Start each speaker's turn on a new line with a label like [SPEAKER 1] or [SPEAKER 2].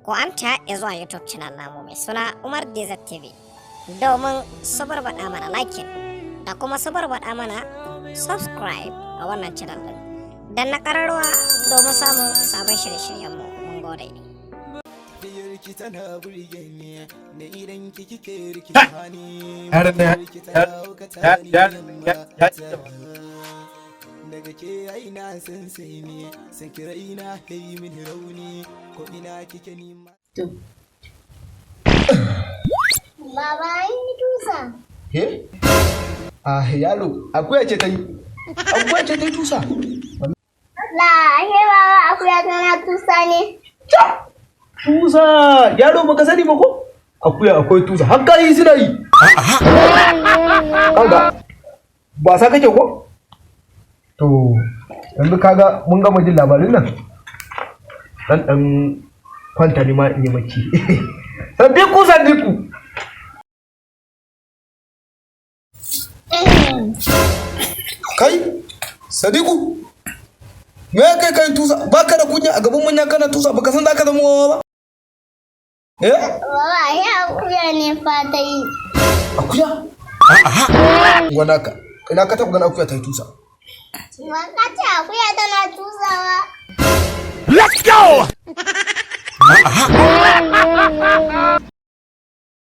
[SPEAKER 1] Ku amta ya zuwa YouTube channel namu mai suna Umar Desert TV domin sabarbaɗa mana liking da kuma sabarbaɗa mana subscribe a wannan channel ɗin. Dan na ƙararrawa domin samun sabon shirye-shiryenmu. Mun gode.
[SPEAKER 2] Ki tana burge ni da idan ki kike rikita ni.
[SPEAKER 3] Yaron nan
[SPEAKER 2] ki tana haukata ni
[SPEAKER 3] ya
[SPEAKER 2] daga ke ai na san sai ni san ki raina yayi mini rauni ko ina kike ni ma.
[SPEAKER 4] Baba, an yi tusa.
[SPEAKER 5] He? Ah, yaro, akuya ce ta yi. Akuya ce ta yi tusa.
[SPEAKER 4] La, ashe baba akuya tana tusa ne.
[SPEAKER 5] Ta! Tusa! Yaro, baka sani ba ko? Akuya akwai tusa, har kayi suna yi. Kaga, ba sa kake ko? To, yanzu kaga mun gama jin labarin nan. Dan dan kwanta ni ma in yi bacci. Sadiku, Sadiku.
[SPEAKER 6] Kai, Sadiku, me ya kai kai tusa? Baka da kunya a gaban manya kana tusa, baka san zaka zama wawa ba? Eh?
[SPEAKER 4] Baba, ashe akuya ne fa ta yi.
[SPEAKER 6] Akuya? Gwana ka. Ina ka taɓa ganin akuya ta yi tusa?
[SPEAKER 4] Ba ka ce akuya tana tusawa.
[SPEAKER 3] Let's go!